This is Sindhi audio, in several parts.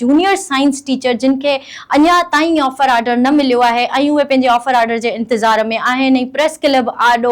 جونيئر سائنس ٽيچر جن کي اڃا تائين آفر آرڊر نه مليو آهي ۽ اهي پنهنجي آفر آرڊر جي انتظار ۾ آهن ۽ پريس ڪلب آڏو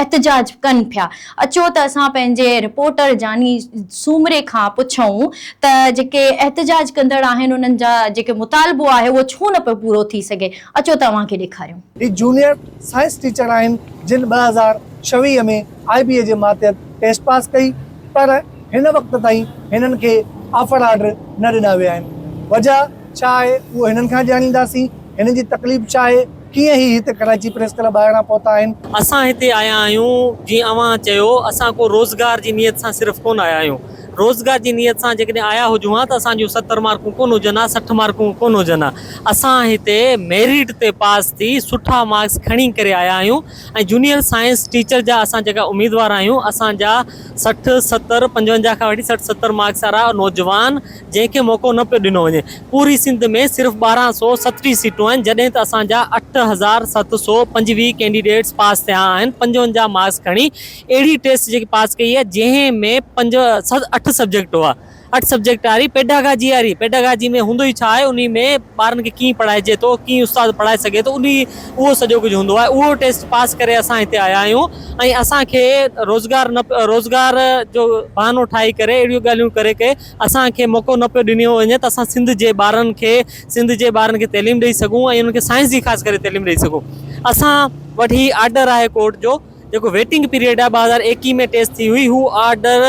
احتجاج ڪن پيا. اچو ته اسان پنهنجي رپورٽر جاني سومري کان پڇون ته جيڪي احتجاج ڪندڙ آهن انهن جا جيڪي مطالبو آهي اهو ڇو نه پيو پورو ٿي سگهي اچو ته اوهان کي ڏيکاريون. هي جونيئر سائنس ٽيچر آهن جن 2026 ۾ آء بي اي جي ماتحت ٽيسٽ پاس ڪئي پر هن وقت تائين هنن کي آفر آرڊر نه ڏنا ويا آهن. وجهه ڇا آهي اهو هنن کان ڄاڻينداسين. هنن جي تڪليف ڇا آهي، ڪيئن هي هت ڪراچي پريس ڪلب ٻاهران پهتا آهن. اسان هتي آيا آهيون جيئن اوهان چيو اسان ڪو روزگار جي نيت سان صرف ڪونه آيا آهيون. روزگار جي نيت سان جيڪڏهن آيا هجون ها ته اسان جون 70 مارڪون ڪونه هجن ها 60 مارڪون ڪونه هجن ها. اسان هتي ميرٽ تي پاس ٿي سٺا مارڪس کڻي ڪري آيا آهيون ۽ جونيئر سائنس ٽيچر جا اسان جيڪا اميدوار آهيون اسان جا 60 70 55 کان وٺي 60 70 مارڪس وارا نوجوان جنهن کي موقعو نه پيو ڏنو وڃي پوري سنڌ ۾ صرف 1237 سيٽون آهن جڏهن ته اسان جا 8725 ڪينڊيڊيٽس پاس ٿيا آهن 55 مارڪس کڻي اهڙي ٽيسٽ جيڪي پاس ڪئي آهي جنهن ۾ پنج اٺ سبجيڪٽ هئا اٺ سبجيڪٽ واري پيڊاگاجي واري پيڊاگاجي ۾ هوندو ئي ڇا آهي انهي ۾ ٻارن کي ڪيئن پڙهائجي ٿو ڪيئن استاد پڙهائي سگهي ٿو انهي اهو سڄو ڪجهه هوندو آهي اهو ٽيسٽ پاس ڪري اسان هتي آيا آهيون ۽ اسان کي روزگار نه روزگار جو بهانو ٺاهي ڪري اهڙيون ڳالهيون ڪري ڪي اسان کي موقعو نه پيو ڏنو وڃي ته اسان سنڌ جي ٻارن کي سنڌ جي ٻارن کي تعليم ڏئي سگهون ۽ انهن کي سائنس جي خاص ڪري تعليم ڏئي سگهون اسان وٽ هي آرڊر آهي ڪورٽ جو جيڪو ويٽنگ پيريڊ آهي 2021 ۾ ٽيسٽ ٿي هئي هو آرڊر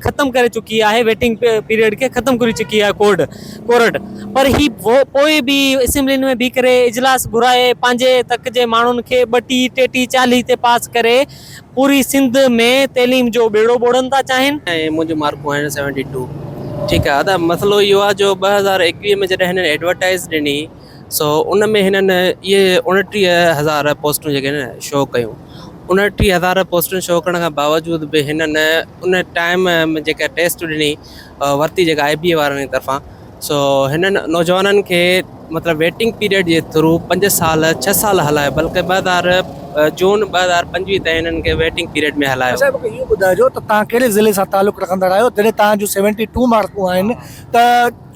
ختم ڪري چڪي آهي ويٽنگ پيريڊ کي ختم ڪري چڪي آهي ڪورٽ ڪورٽ پر هي پوء به اسيمبلين ۾ بيهي ڪري اجلاس گهرائي پنهنجي تڪ جي ماڻهن کي ٻٽيهه ٽيٽيهه چاليهه تي پاس ڪري پوري سنڌ ۾ تعليم جو ٻيڙو ٻوڙن ٿا چاهين. ۽ منهنجون مارڪون آهن سيونٽي ٽو ٺيڪ آهي ادا مسئلو اهو آهي جو 2021 ۾ جڏهن هنن ايڊورٽائز ڏني سو ان ۾ هنن اهي 29000 پوسٽون جيڪي آهن شو ڪيون 29000 پوسٽون شو ڪرڻ کان باوجود به هنن ان ٽائيم ۾ جيڪا ٽيسٽ ڏني ورتي جيڪا آء بي اي وارن جي طرفان سو هنن نوجوانن کي مطلب ويٽنگ پيريڊ جي ٿرو پنج سال ڇهه سال هلايو بلڪه 2000 جون 2025 تائين هنن کي ويٽنگ پيريڊ ۾ هلايو. صاحب مونکي اهو ٻڌائجو ته توهان ڪهڙي ضلعي سان تعلق رکندڙ آهيو جڏهن توهان جون سيونٽي ٽو مارڪون آهن ته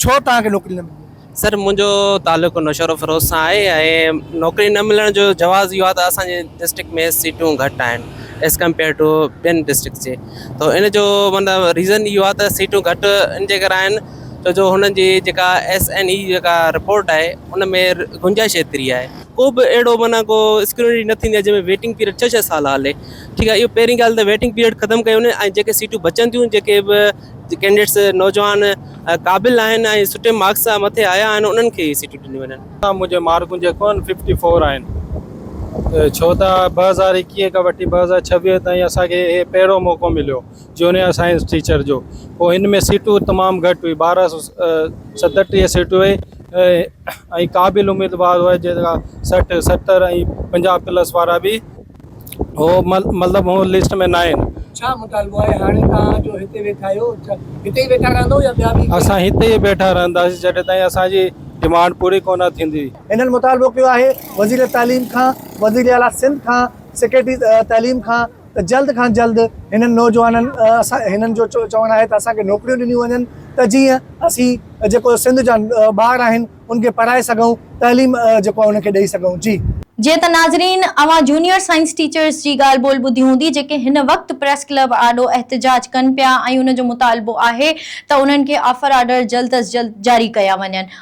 ڇو توهان کي نوڪري نه ملي؟ سر منهنجو تعلق نوشهروفيروز سان آهي ۽ نوڪري نه ملڻ جو جواز اهو آهي ته اسان جي ڊسٽرڪٽ ۾ سيٽون گهٽ آهن ايز ڪمپيئر ٽو ٻين ڊسٽرڪٽس جي ته ان جو معنيٰ ريزن اهو آهي ته سيٽون گهٽ ان جي ڪري آهن ڇو جو هنن جي جيڪا ايس اين اي جيڪا رپورٽ آهي ان ۾ گنجائش ايتري آهي ڪو به اهڙو معنيٰ ڪو اسڪريوني نه ٿيندي آهي جنهن ۾ ويٽنگ پيريڊ ڇهه ڇهه سال هلي ٺيڪ آهي اهو پهرين ڳالهه ته ويٽنگ پيريڊ ختم ڪيو وڃي ۽ جيڪي سيٽون بچن ٿيون جيڪي به ڪينڊيڊٽس نوجوان قابل آهن ۽ سٺي مارڪس سان مٿي آيا آهن انهن کي ئي سيٽون ڏنيون وڃن. منهنجي مارڪون جيڪو آهن ففٽي فور آهن ڇو ته 2021 کان وٺي 2026 تائين اسان کي هي پهريون موقعو مليو جونيئر سائنس ٽيچر جو پوء هن ۾ سيٽون تمام گهٽ هئي 1237 سيٽون هئي ۽ قابل اميدوار هئا جيڪا 60 70 ۽ 50 پلس وارا به هو مطلب هو لسٽ ۾ ناهن. ڇا مطالبو آهي هاڻي توهان جو هتي ويٺا آهيو هتي ئي ويٺا رهندو يا ٻيا به اسان هتي ئي ويٺا رهنداسين جڏهن تائين اسان جي ڊمانڊ پوري ڪونه ٿيندي. هنن مطالبو ڪيو آهي وزير تعليم کان، وزير اعليٰ سنڌ کان، سيڪريٽري تعليم کان ته جلد کان جلد هنن نوجوانن اسان هنن جو چوڻ آهي ته اسان کي نوڪريون ڏنيون وڃن ته جيئن اسين جيڪو سنڌ جا ٻار آهن ان کي پڙهائي سگهون تعليم جيڪو آهي ان کي ڏئي سگهون جي. جيئن ته ناظرين اوهان جونيئر سائنس ٽيچرز جي ڳالهه ٻولهه ٻڌي هوندي جيڪي هن وقت پريس ڪلب آڏو احتجاج ڪن پيا ۽ ان جو مطالبو آهي ته انهن کي آفر آرڊر جلد از جلد جاري ڪيا وڃن.